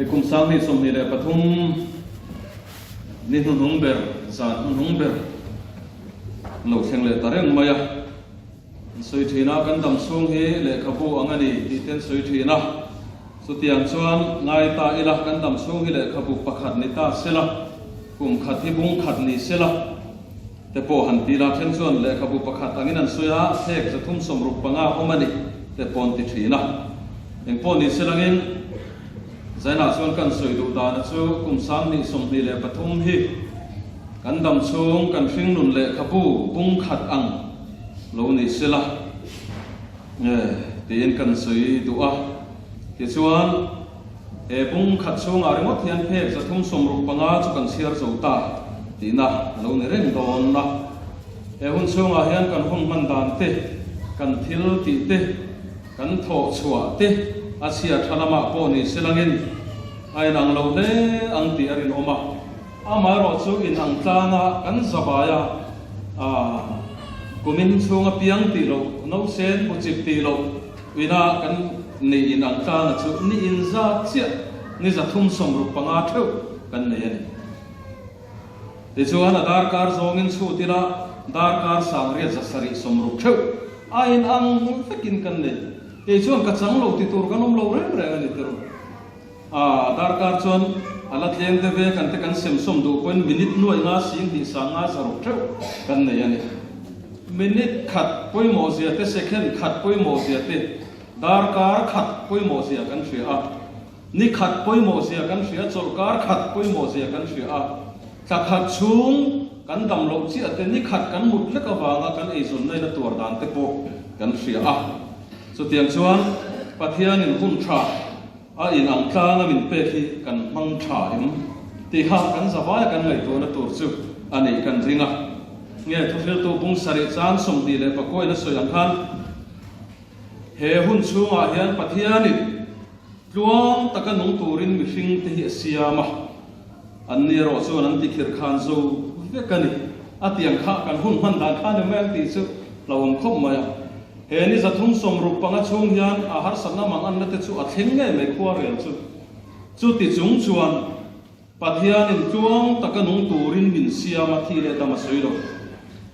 Hei kum 2023 ni hnuhnung ber, zan hnuhnung ber lo thleng leh ta reng mai a. An sawi thin a, kan dam chhung hi lehkhabu ang a ni tih te an sawi thin a. Chutiang chuan ngai ta ila kan dam chhung hi lehkhabu pakhat ni ta sela, kum khat hi bung khat ni sela te pawh han ti la, then chuan lehkhabu pakhat angin an sawi a, phek 365 awm a ni te pawh an ti thin a. Engpawh ni selangin Zainah chuan kan sawi duh dana chu kum 2023 hi kan dam chhung kan hringnun lehkhabu bung khat ang lo ni sela nge tiin kan sawi duh a. Tichuan, he bung khat chhungah ringawt hian phek 365 chu kan chhiar zo ta tihna a lo ni reng dawn a. He hun chhungah hian kan hun hman dan te, kan thil tih te, kan thawh chhuah te a chhia tha lamah pawh ni selangin a inang lo hle ang tih a rinawm a. Amaherawhchu inang tlanga kan zabaia kumin chhunga piang tih loh, nausen buchip tih loh ina kan neih inang tlanga chu ni inzat chiah ni 365 theuh kan nei a ni. Tichuan a darkar zawngin chhut ila darkar 860 theuh a inang vekin kan nei. Kei chuan ka chang lo ti tur kan awm lo reng reng a ni tirh. A darkar chuan a la tleng deuh e, kan te kan sem sawm duh pawhin minute nuaih nga sing hnih sang nga zaruk theuh kan nei a ni. Minute khat pawimawh zia te, second khat pawimawh zia te, darkar khat pawimawh zia kan hria a, ni khat pawimawh zia kan hria a, chawlhkar khat pawimawh zia kan hria a, thla khat chhung kan dam loh chiah te, ni khat kan mut lek avanga kan eizawnna in a tuar dan te pawh kan hria a. Chutiang chuan Pathianin hun tha a inang tlanga min pek hi kan hmang tha em tih kha kan zavaia kan ngaihtuahna tur chu a nih kan ring a. Nge thuhriltu bung sarih chang 29 in a sawi ang khan he hun chhungah hian Pathianin tluang taka nung turin mihring te hi a siam a, an ni erawh chuan an tikhirh khan zo vek a ni. A tiang kha kan hun hman dan kha ni mai ang tih chu hlauhawm khawp mai a. He ni 365 chhung hian a harsatna mang anna te chu a thleng ngei mai khuarel chu. Chuti chung chuan Pathianin tluang taka nung turin min siam a, thi leh dam a sawi lo.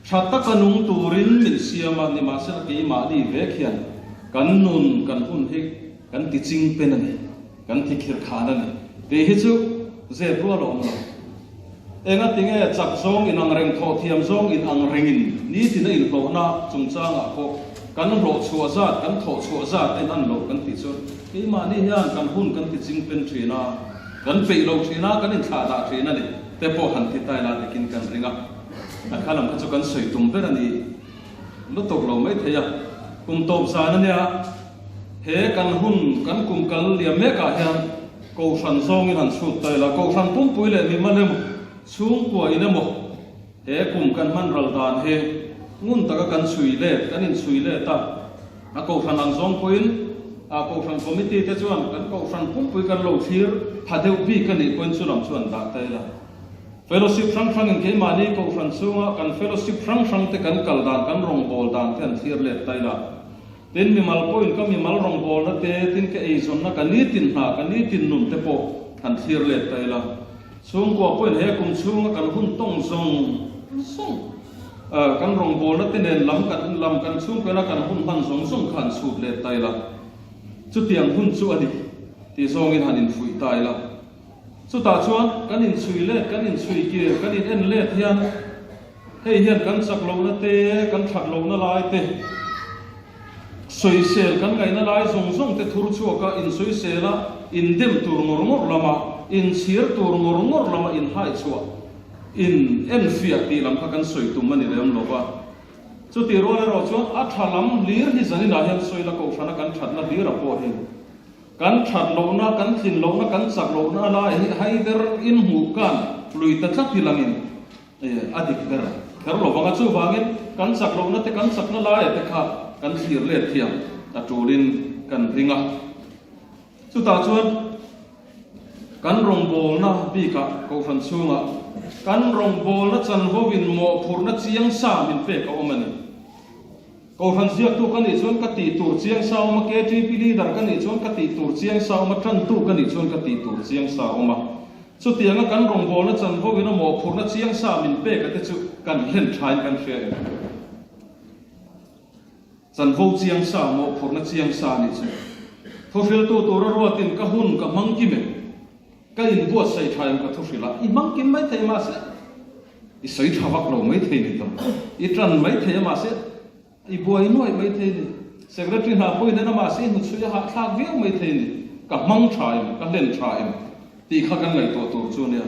Tha taka nung turin min siam a, nimahsela keimahni vek hian kan nun kan hun hi kan ti ching pen a ni, kan ti khir khan a ni. Tih hi chu zep rual a awm lo. Enga tinge chak zawng in ang reng, thawh thiam zawng in ang rengin nitin a inhlawhna chungchangah pawh kan hlawh chhuah zat, kan thawh chhuah zat en an loh kan tih chuan keimahni hian kan hun kan ti ching pen thin a, kan peih lo thin a, kan inthlah dah thin a ni te pawh han ti tai la dikin kan ring a. A kha lam kha chu kan sawi tum ber a ni lutuk lo mai thei a. Kum tawp zan a nia, he kan hun, kan kum kal liam mekah hian Kohhran zawngin han chhut ta ila, Kohhran pumpui leh mimal emaw, chhungkua in emaw he kum kan hman ral dan hi ngun taka kan chhui let, kan inchhui let a. A Kohhran ang zawng pawhin a Kohhran Committee te chuan kan Kohhran pumpui kan lo thlir pha deuh bik a nih pawhin chu lam chu an dah ta ila. Fellowship hrang hrangin keimahni Kohhran chhunga kan Fellowship hrang hrang te kan kal dan, kan rawngbâwl dan te an thlir let ta ila. Tin, mimal pawhin ka mimal rawngbawlna te, tin ka eizawnna, ka nitin hna, ka nitin nun te pawh han thlir let ta ila. Chhungkua pawhin he kum chhunga kan hun tawng zawng zawng, kan rawngbawlna te nen lam kan lam kan chhungkuaina kan hun hman zawng zawng kha han chhut let ta ila. Chutiang hun chu a ni tih zawngin han infuih ta ila. Chutah chuan kan inchhui let, kan inchhui kir, kan in en let hian hei hian kan chak lohna te, kan that lohna lai te, sawisel kan ngaihna lai zawng zawng te thur chhuak a, insawisel a, indem tur ngawr ngawr lama, inchhir tur ngawr ngawr lama inhai chhuah, in enfiah tih lam kha kan sawi tum a ni lem lo va. Chutih rual erawh chuan a tha lam hlir hi zaninah hian sawi la kohhrana kan thatna hlir a pawh hi. Kan that lohna, kan tlin lohna, kan chak lohna lai hi haider in hmuh kan lui ta tlat hi langin a dik ber kher lo vang a. Chuvangin kan chak lohna te, kan chakna laia te kha kan thlir let thiam a tulin kan ring a. Chutah chuan kan rawngbawlna bikah Kohhran chhungah kan rawngbawlna chanvo in mawhphurhna chiang sa min pek a awm a ni. Kohhran ziaktu ka nih chuan ka tih tur chiang sa awm a, KTP leader ka nih chuan ka tih tur chiang sa awm a, tantu ka nih chuan ka tih tur chiang sa awm a. Chutianga kan rawngbawlna chanvo in a mawhphurhna chiang sa min pek a te chu kan hlen thain kan hria em? Chanvo chiang sa, mawhphurhna chiang sa a nih chu. Thuhriltu tura ruatin ka hun ka hmang kim em? Ka inbuatsaih tha em ka thuhrilh a, i hmang kim maithei mahse i sawi tha vak lo maithei ni tawh. I tan maithei a mahse i buai nuaih maithei ni. Secretary hna pawhin en a mahse i hnuchhui a hahthlak viau maithei ni. Ka hmang tha em, ka hlen tha em tih kha kan ngaihtuah tur chu a nia.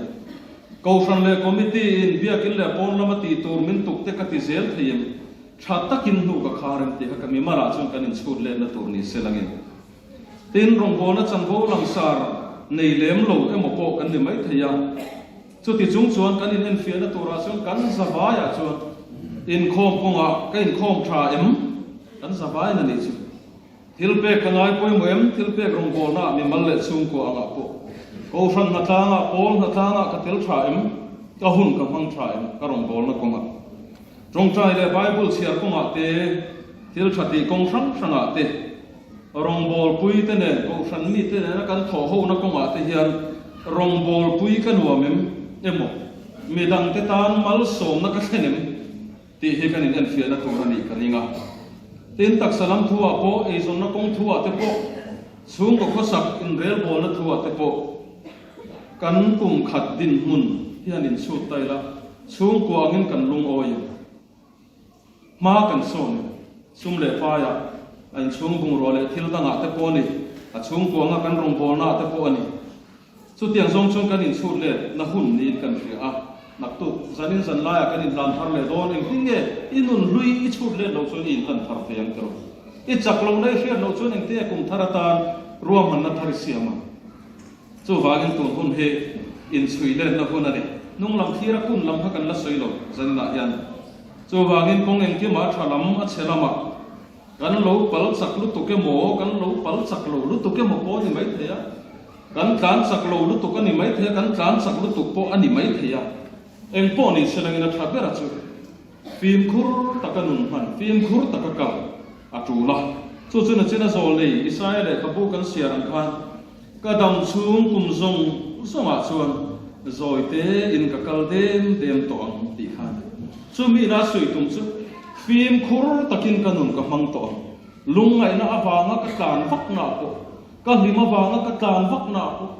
Kohhran leh committee in biakin leh pawn lama tih tur min tuk te ka ti zel thei em? Tha takin hnu ka khar em tih kha ka mimal ah chuan kan inchhut letna tur ni se langin. Tin, rawngbawlna chanvo langsar nei lem lo emaw pawh kan ni mai thei a. Chuti chung chuan kan inenfiahna turah chuan kan zavaiah chuan inkhawm kawngah ka inkhawm tha em? Kan zavaiin a nih chu. Thil pek ka ngai pawimawh em? Thil pek rawngbawlnaah mimal leh chhungkua angah pawh Kohhran hnatlangah, pawl hnatlangah ka tel tha em? Ka hun ka hmang tha em? Ka rawngbawlna kawngah. Tawngtai leh Bible chhiar kawngah te, thil tha tih kawng hrang hrangah te, rawngbawlpui te nen, Kohhran mite nena kan thawh hona kawngah te hian rawngbawlpui ka nuam em emaw, midangte tan malsawmna ka thlen em tih hi kan inenfiahna tur a nih ka ring a. Tin, taksa lam thuah pawh, eizawnna kawng thuah te pawh, chhungkaw khawsak inrelbawlna thuah te pawh, Kan kum khat dinhmun hian inchhut ta ila, chhungkua angin kan lungawi em? Hma kan sawn em? Sum leh paiah, a inchhung bungrua leh thil dangah te pawh a ni, a chhungkua anga kan rawngbawlnaah te pawh a ni. Chutiang zawng chuan kan inchhut let na hun niin kan hria a, naktuk zanin zan laiah kan inhlan thar leh dawn, engtin nge i nun hlui i chhut let loh chuan i inhlan thar thei ang tiraw? I chak lohna i hriat loh chuan engtin nge kum thar atan ruahmanna thar i siam ang? Chuvangin tun hun hi inchhui lenna hun a ni. Hnung lam thlir a kun lam kha kan la sawi lo zaninah hian. Chuvangin kawng engkimah a tha lam a chhe lamah kan lo pal chak lutuk emaw, kan lo pal chak lo lutuk emaw pawh a ni maithei a, kan tlan chak lo lutuk a ni maithei a, kan tlan chak lutuk pawh a ni maithei a. Engpawh ni se langin a tha ber a chu. Fimkhur taka nun hman, fimkhur taka kal a tul a. Chu chu nachina zawl nei Isaia lehkhabu kan siar ang khan, Ka dam chhung kum zawng zawngah chuan zawi tein ka kal dem dem tawh ang tih khan chumi ina sawi tum chu fimkhur takin ka nun ka hmang tawh ang. Lungngaihna avanga ka tlan vaknaah pawh, ka hlim avanga ka tlan vaknaah pawh,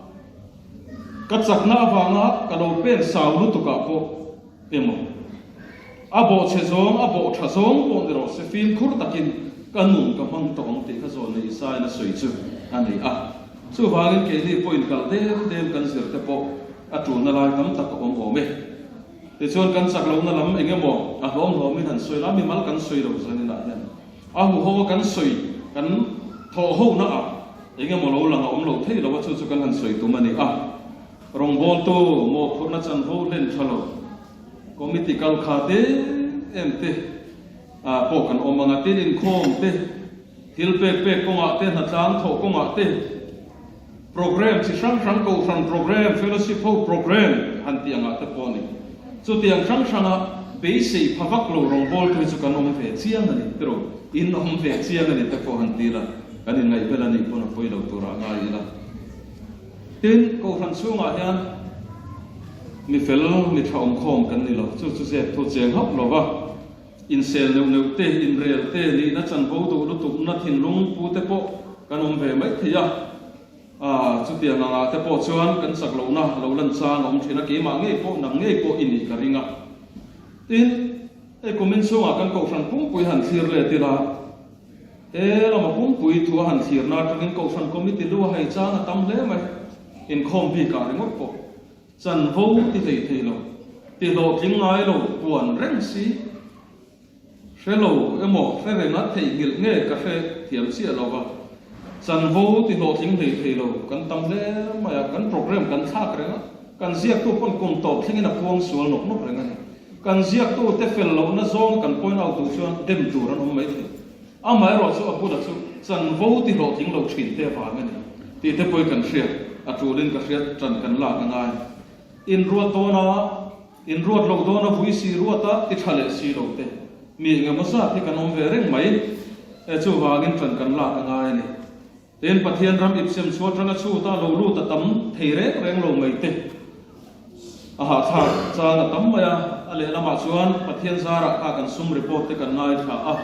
ka chakna avanga ka lo pen sau lutukah pawh, Emaw, a bawhchhe zawng, a bawh tha zawng pawh ni rawh se, fimkhur takin ka nun ka hmang tawh ang tih kha zawn nei Isaiah a sawi chu a ni a. Chuvangin keini pawhin kal dem dem kan zir te pawh a tulna lai tam tak a awm awm e. Tichuan kan chak lohna lam eng emaw a hlawm hlawmin han sawi la, mimal kan sawi lo zaninah hian a huho a kan sawi kan thawh hona ah eng emaw lo lang a awm lo thei lo a, chu chu kan han sawi tum a ni a. Rawngbawltu mawhphurhna chanvo hlen tha lo committee kal kha te em te pawh kan awm ang a, tin inkhawm te, thil pek pek kawngah te, hnatlang thawh kawngah te, programme chi hrang hrang, kohhran programme, fellowship ho programme han tih angah te pawh a ni. Chutiang hrang hranga beisei pha vak lo rawngbawltu hi chu kan awm ve chiang a ni tiraw, in awm ve chiang a ni te pawh han ti ila, kan inngaihbel a nih pawn a pawi lo turah ngai ila. Tin, Kohhran chhungah hian mi fel, mi tha awmkhawm kan ni lo. Chu chu zep thu cheng hauh lo va, insel neuh neuh te, inrel te, nihna chanvo duh lutukna thinlung pu te pawh kan awm ve mai thei a. Aa, chutiang angah te pawh chuan kan chak lohna lo lan chang a awm thin a, keimah ngei pawh, nang ngei pawh i nih ka ring a. Tin, hei kumin chhungah kan Kohhran pumpui han thlir let ila, He lama pumpui thu a han thlirna atangin Kohhran Committee lu a hei chang a tam hle mai. Inkhawm bikah ringawt pawh chanvo ti hlei thei lo, ti hlawhtling ngai lo puan reng si hre lo emaw hre renga theihnghilh nge ka hre thiam chiah lo va, chanvo ti hlawhtling hlei thei lo kan tam hle mai a, kan programme kan thlak reng a, kan ziaktu pawn kum tawp thlengin a puang sual nawk nawk reng a ni. Kan ziaktute fel lohna zawnga kan point out duh chuan dem tur an awm mai thei. Amaherawhchu a bula chu chanvo ti hlawhtling lo thin te vang a ni tih te pawhin kan hriat a tulin ka hriat tan kan lak a ngai. Inruat dawna, inruat loh dawna vui si ruata ti tha leh si lo te. Mi engemaw zat hi kan awm ve reng mai. E chuvangin ṭan kan lak a ngai a ni. Tin, Pathian ram ipsem chu aṭanga chhuta lo lut a tam thei reng reng lo mai te. A hahthlak chang a tam mai a, a lehlamah chuan Pathian zarah kha kan sum report te kan ngaithla a,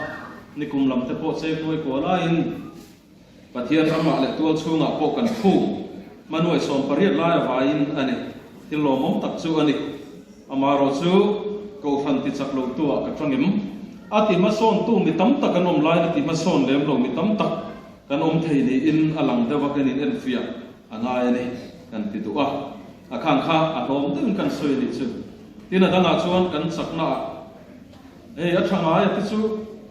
nikum lam te pawh chei hruai kuah laiin Pathian ramah leh tual chhungah pawh kan phu hmanuai 18 lai avaiin a ni. Thil lawmawm tak chu a ni. Amaherawh chu Kohhran ti chak lo tu ah ka tangim. A ti hmasawn tu mi tam tak an awm laiin a ti hmasawn lem lo mi tam tak kan awm thei niin a lang deuh a kan in enfiah a ngai a ni kan ti duh a. A khang kha a hlawm deuhin kan sawi a nih chu. Tin a dangah chuan kan chakna ah hei a tha ngai a ti chu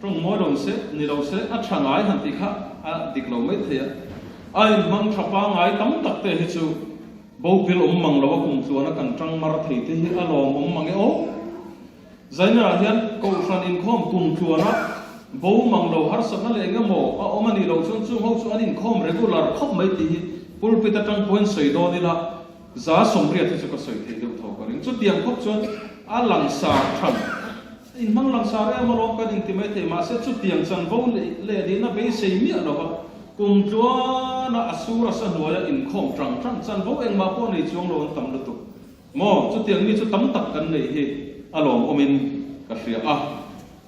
tawng mawi lo se ni lo se a tha ngai han tih kha a dik lo mai thei a. A inhmang tha pangai tam tak te hi chu Bo pil awm mang lo a kum tluan a kan tang mar thei te hi a lawm awm mang e aw. Zainah hian Kohhran inkhawm kum tluan a bo mang lo harsatna leh eng emaw a awm a nih loh chuan chung ho chu an inkhawm regular khawp mai tih hi pulpit atang pawhin sawi dawn ila 80% hi chu ka sawi thei deuh tho ka ring. Chutiang khawp chuan a langsar than a inhmang langsar em alawm kan inti mai thei mahse chutiang chanvo leh nihna beisei miah lova Kum tluana a sur a sa hnuaia inkhawm tang tang chanvo engmah pawh nei chuang lo an tam lutuk maw? Chutiang mi chu tam tak kan neih hi a lawmawmin ka hria a.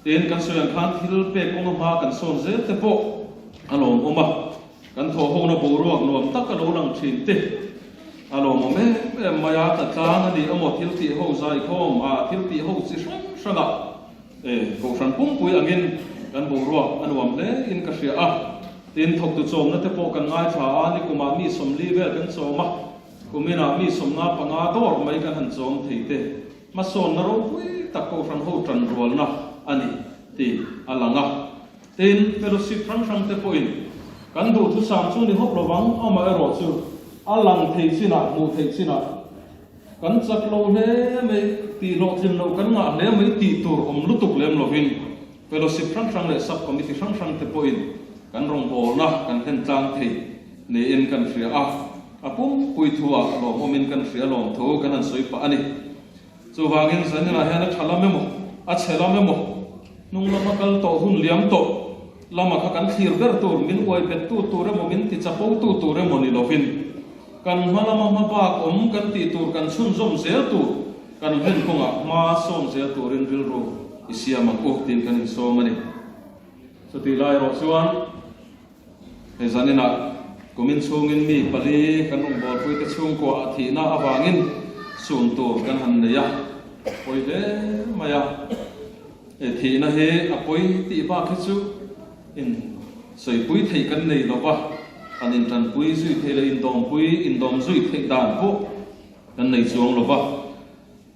Tin, kan sawi ang khan thil pek kawnga hma kan sawn zel te pawh a lawmawm a, kan thawhhona boruak nuam tak a lo lang thin te a lawmawm em em mai a, tlatlang a ni emaw thil tih ho zaikhawm a thil tih ho chi hrang hrangah E, Kohhran pumpui angin kan boruak a nuam hle in ka hria a, tin thawktu chawmna te pawh kan ngaithla a, nikumah mi 40 vel kan chawm a, kuminah mi 55 dawr mai kan han chawm thei te, hmasawnna ropui tak Kohhran ho tan rualna a ni tih a lang a. Tin, fellowship hrang hrang te pawhin kan duhthusam chu ni hawp lovang, amaherawhchu a lang thei chinah, hmuh theih chinah, Kan chak lo hle mai, tih hlawhtlin loh kan ngah hle mai tih tur awm lutuk lem lovin Fellowship hrang hrang leh Sub Committee hrang hrang te pawhin kan rawngbawlna kan hlen tlang thei niin kan hria a, a pumpui thuah lawmawmin kan hria lawmthu kan han sawi pah a ni. Chuvangin zaninah hian a tha lam emaw, a chhe lam emaw, hnung lama kal tawh hun liam tawh lama kha kan thlir ber tur, min uai bettu tur emaw, min tichapotu tur emaw ni lovin, Kan hma lama hma bak awm kan tih tur kan chhunzawm zel tur, kan hlen kawngah hma sawm zel turin rilru i siam ang u tiin kan insawm a ni. Chutih lai erawh chuan hei zaninah kumin chhungin mi pali kan rawngbawlpuite chhungkua ah thihna avangin sun tur kan han nei a, pawi hle mai a. Hei thihna hi a pawi tih bak hi chu in sawipui theih kan nei lo va, kan intanpui zui theih leh indawmpui, indawm zui theih dan pawh kan nei chuang lo va.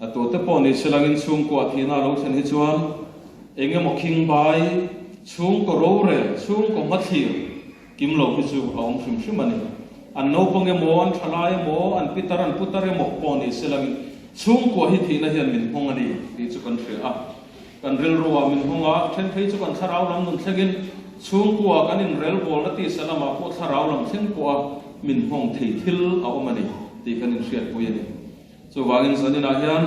A tute pawh ni silangin chhungkua thihna a lo thlen hi chuan eng emaw khingbai, chhungkaw rorel, chhungkaw hmathlir kim lo hi chu a awm hrim hrim a ni. An naupang emaw, an thalai emaw, an pitar an putar emaw pawh ni silangin chhungkua hi thihna hian min nghawng a ni tih chu kan hria a. Kan rilruah min hawng a, then phei chu kan thlarau lam nun thlengin chhungkua kan inrelbawlna tisa lamah pawh thlarau lam thleng pawha min hawng thei thil a awm a ni tih kan inhriatpui a ni. Chuvangin zaninah hian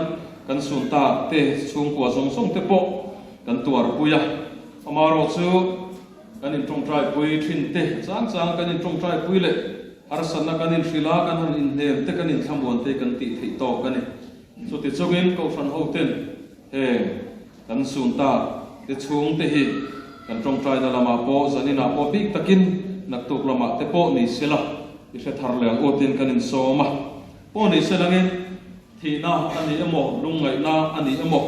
kan sun tak te chhungkua zawng zawng te pawh kan tuarpui a, amaherawh chu kan intawngtaipui thin te chang chang kan intawngtaipui leh harsatna kan inhrilh a, kan han inhnem te kan inthlamuan te kan tih theih tawk a ni. Chuti chungin Kohhran hoten Heng kan sun tak te chhung te hi kan tawngtaina lamah pawh zaninah pawh bik takin naktuk lamah te pawh ni sela i hre thar leh ang u tiin kan insawm a. Pawh ni selangin thihna a ni emaw lungngaihna a ni emaw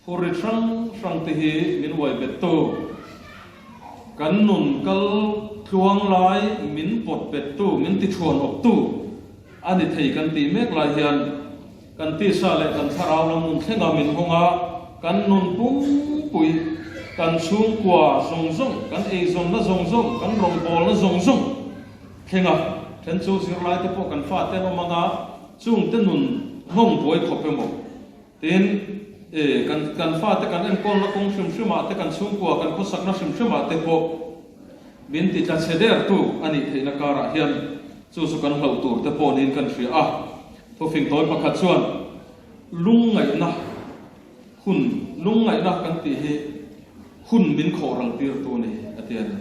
phurrit hrang hrang te hi min uai bettu kan nun kal tluang lai min pawt bettu min tithuan awptu a ni thei kan tih mek lai hian Kan tisa leh kan thlarau lam nun thlenga min hawng a, kan nun pumpui, kan chhungkua zawng zawng, kan eizawnna zawng zawng, kan rawngbawlna zawng zawng thlenga then chu zirlaite pawh kan fate an awm ang a, chungte nun nghawng buai khawp emaw tin e kan kan fate kan enkawlna kawng hrim hrimah te, kan chhungkua kan khawsakna hrim hrimah te pawh min ti tla chhe dertu a nih theihna karah hian chu chu kan hlauh tur te pawh niin kan hria a. Thufing tawi pakhat chuan lungngaihna hun, lungngaihna kan tih hi Hun min khawhral tirtu a ni, a ti a ni.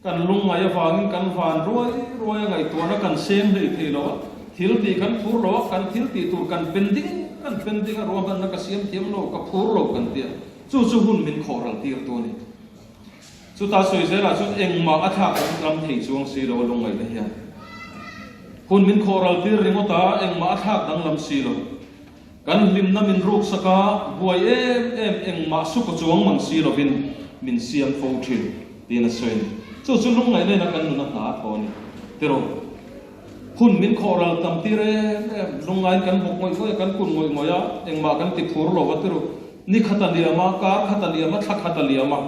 Kan lungngaih avangin kan van ruai ruai a, ngaihtuahna kan seng hlei thei lo a, thil tih kan phur lo a, kan thil tih tur kan pending kan pending a, ruahmanna ka siam thiam lo, ka phur lo kan ti a, chu chu hun min khawhral tirtu a ni. Chuta sawi zelah chuan engmah a thlak an ram thei chuang si lo a lungngaihna hian. Hun min khawhral tir ringawt a, engmah a thlak danglam si lo. Kan hlimna min ruksak a, buai em em engmah sukaw chuang mang si lovin min siam fo thin, tiin a sawi a ni. Chu chu lungngaihna ina kan nun a hna a thaw a ni. Tiraw? Hun min khawhral tam tir em em, lungngain kan bawk ngawih ngawih a, kan kun ngawih ngawih a, engmah kan ti phur lo va tiraw? Ni khat a liam a, kar khat a liam a, thla khat a liam a,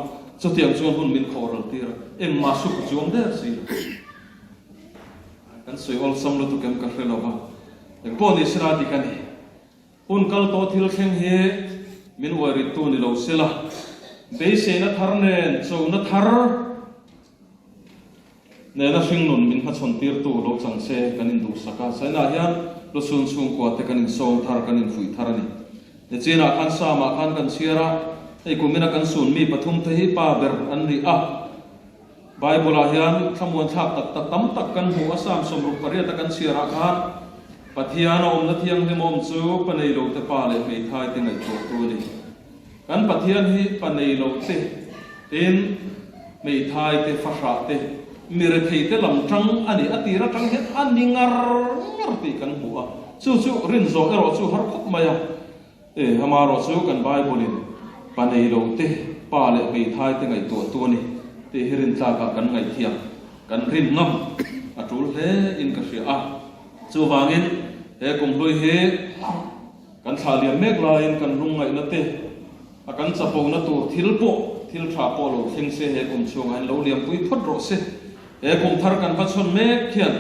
chutiang chuan hun min khawhral tir a, engmah sukaw chuang der si lo. Kan sawi awlsam lutuk em ka hre lo va, engpawh ni sela dik a ni. Hun kal tawh thil thleng hi min uairittu ni lo sela, beiseina thar nen chona thar nena hringnun min hmachhawn tirtu lo chang se kan induhsak a. China hian lusun chhungkua te kan insawm thar, kan infuih thar a ni. Nichinah khan Samah khan kan chhiar a, hei kumina kan sun mi pathum te hi pa ber an ni a. Bible-ah hian thlamuan thlak tak tak tam tak kan hmu a, Psalm 68 a kan chhiarah khan Pathian a awmna thianghlim awm chu pa nei lote pa leh hmeithai te ngaihtuahtu a ni. Kan Pathian hi pa nei lote, tin, hmeithai te, fahrah te, mi rethei te lam tang a ni. A tir atang hian a ni ngar ngar tih kan hmu a, chu chu rinzawh erawh chu har khawp mai a. E, amarawh chu kan Bible-in pa nei lo te, pa leh hmeithai te ngaihtuah tu a ni tih hi rintlakah kan ngaihthiam, kan rin ngam a tul hle in ka hria a. Chuvangin he kumhlui hi kan thlah liam mek laiin kan lungngaihna te, a kan chapona tur thil pawh, thil tha pawh lo thleng se he kum chhungah hian lo liampui phawt rawh se. He kum thar kan va chhawn mek hian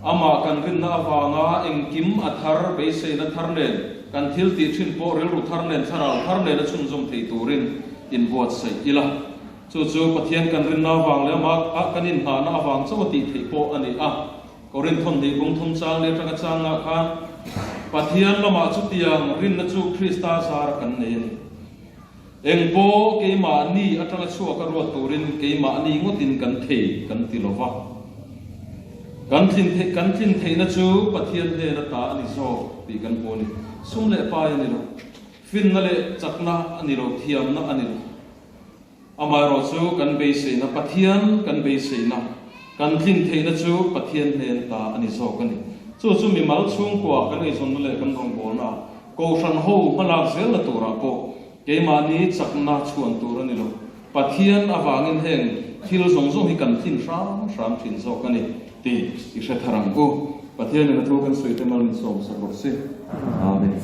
Amah kan rinna avanga engkim a thar, beiseina thar nen, kan thil tih thin pawh rilru thar nen, thlarau thar nena chhunzawm thei turin inbuatsaih ila. Chu chu Pathian kan rinna avang leh amah ah kan inhnahna avang chauh a tih theih pawh a ni a. Korinth thawmhnih bung thum chang leh atanga changah khan Pathian lamah chutiang rinna chu Krista zara kan nei a ni. Eng pawh keimahni atanga chhuak a ruat turin keimahni ngawtin kan thei kan ti lo va. Kan tlin theih kan tlin theihna chu Pathian hnen ata a ni zawk tih kan hmu a ni. Sum leh pai a ni lo. Finna leh chakna a ni lo, thiamna a ni lo. Amaherawh chu kan beiseina Pathian kan beiseina kan tlin theihna chu Pathian hnen ata a ni zawk a ni. Chu chu mimal chhungkua kan eizawnna leh kan rawngbawlna ah Kohhran ho hmalak zelna turah pawh keimahni chakna chhuan tur a ni lo. Pathian avangin heng thil zawng zawng hi kan thin hram hram thin zawk a ni tih i hre thar ang u. Pathianin a thu kan sawi te mal min sawm sak rawh se. Amen.